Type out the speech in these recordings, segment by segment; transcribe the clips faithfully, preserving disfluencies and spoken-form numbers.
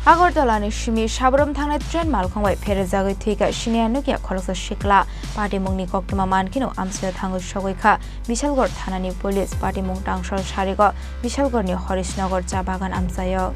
Agartala ni simi Sabrum thangnai train malkhung bai pherejagwi thwikha siniya nukya khoroksa sikla. Patimungni koktwma mankheno amchaio thangwi sogwi kha Bishalgarh thanani police. Patimung tangsal sarigo Bishalgarh ni Horishnagar cha bagan amchaio.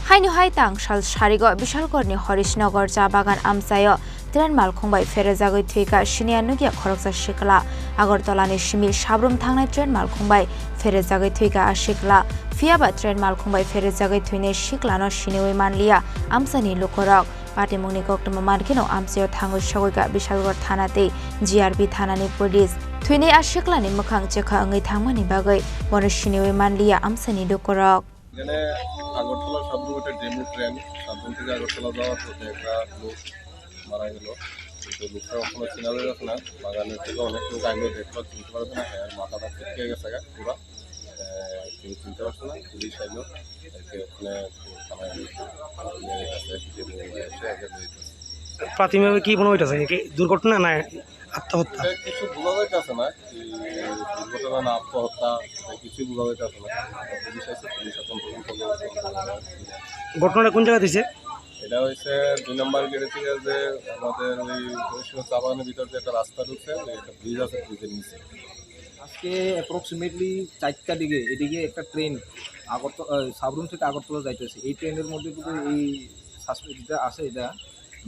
Haino hai tangsal sarigo Bishalgarh ni Horishnagar cha bagan amchaio train malkhung bai pherejagwi thwikha siniya nukya khoroksa sikla. Agartala ni simi Sabrum thangnai train malkhung bai pherejagwi thwikha a sikla. Phiyaba train malkhung bai pherejagwi thwinai siklano siniwi manliya amchani lukurok. Patimungni koktwma mankheno amchaio thangwi sogwikha Bishalgarh thana tei G R B thanani police. Thwinai a siklani mwkhang chekha wngwi thangmani bagwi bono siniwi manliya amchani lukurok. এখানে আগরতলা সাবরুম একটা demo train, Sabroom থেকে আগরতলা যাওয়ার পথে একটা লোক মারা গেল। কিন্তু লোকটা এখনো চেনা যাচ্ছে না। বাগানের থেকে অনেক লোক আইলেও দেখলো, চিনতে পারছে না। হ্যাঁ, মাথাটা ছিটকে গেছে গা পুরা। আহ, কেউ চিনতে পারছে না। পুলিশ আইলো, একে ওখানে থানায় নিয়ে গেছে, একে নিয়ে এসে একে নিয়ে গেছে। প্রাথমিকভাবে কি মনে হইতেছে? কি দুর্ঘটনা না আত্মহত্যা? এটা কিছু বোঝা যাইতেছে না, কি দুর্ঘটনা না আত্মহত্যা, এটা কিছুই বোঝা যাইতেছে না। পুলিশ আছে, পুলিশ এখন তদন্ত করে। ঘটনাটা কোন জায়গায় হইছে? এটা হইছে দুই নম্বর গেট থেকে যে আমাদের ওই হরিশচন্দ্র চা বাগানের ভিতরে যে একটা রাস্তা ঢুকছে, ওই একটা ব্রিজ আছে, ব্রিজের নিচে। আজকে অ্যাপ্রক্সিমেটলি চারটা দিকে এদিকে একটা ট্রেন আগরতলা, আহ, সাবরুম থেকে আগরতলা যাইতেছে। এই ট্রেনের মধ্যে কিন্তু এই সাসপেক্ট যেটা আছে, এটা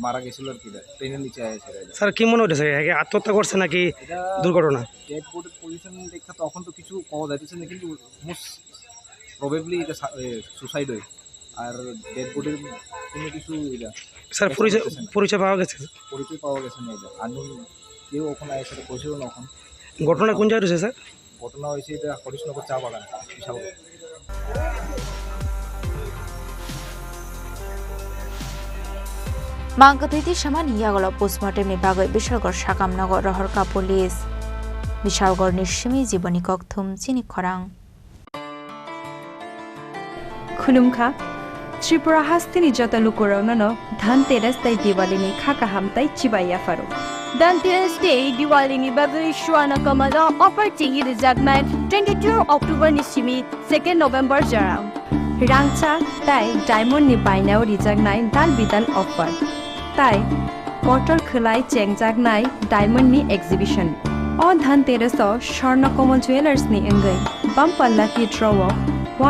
মারা গেছিল আর কি, এটা ট্রেনের নিচে আছে এটা। স্যার, কি মনে হইতেছে? একে আত্মহত্যা করছে নাকি এটা দুর্ঘটনা? ডেড বডির পজিশন দেখা তো এখন তো কিছু পাওয়া যাইতেছে না, কিন্তু মোস্ট প্রবাবলি এটা সা-, এ, সুসাইড হয়। আর ডেড বডির কোনো কিছু এটা স্যার, দেখা পরিচয়, যাচ্ছে না। পরিচয় পাওয়া গেছে? পরিচয় পাওয়া গেছে না এটা। আননোন কেউ ওখানে এসে পৌঁছেও না এখন। ঘটনা কোন জায়গায় হয়েছে, স্যার? ঘটনা হয়েছে এটা হরিশনগর চা বাগান, বিশাল। Mangkwthwi twi samani yagulo postmortem ni bagwi Bishalgarh sakam nogo rohorkha police. Bishalgarh ni simi jiboni kokthum chini khorang. Khulumkha, Tripura hasteni joto lukurokno no Dhanteras tei Diwali ni kha kaham tei chibai yapharo. Dhanteras tei Diwali ni bagwi Swarna Kamal o offer chengwi rwjaknai twenty-two October ni simi second November jora. Rangchak tei diamond ni bainao rijaknai dal bidal offer. Tai kotor khwlai chengjaknai diamond ni exhibition. O Dhanteras o Swarna Kamal Jewellers ni wngwi bumper lucky draw o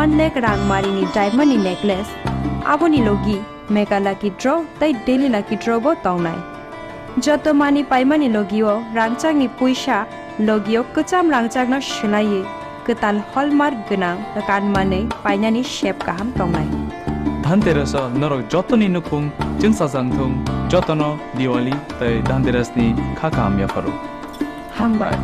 one lakh rang mari ni diamond ni necklace, aboni logi mega lucky draw tei daily lucky draw bo tongnai. Joto mani paimani logio rangchakni puisa logio kwcham rangchakno swlaiwi kwtal hallmark gwnang kanmanwi painani sep kaham tongnai. Dhanteras o norok jotoni nukhung chwngsajak thung, jotono Diwali tei Dhanteras ni kha kaham yapharo. Hambai.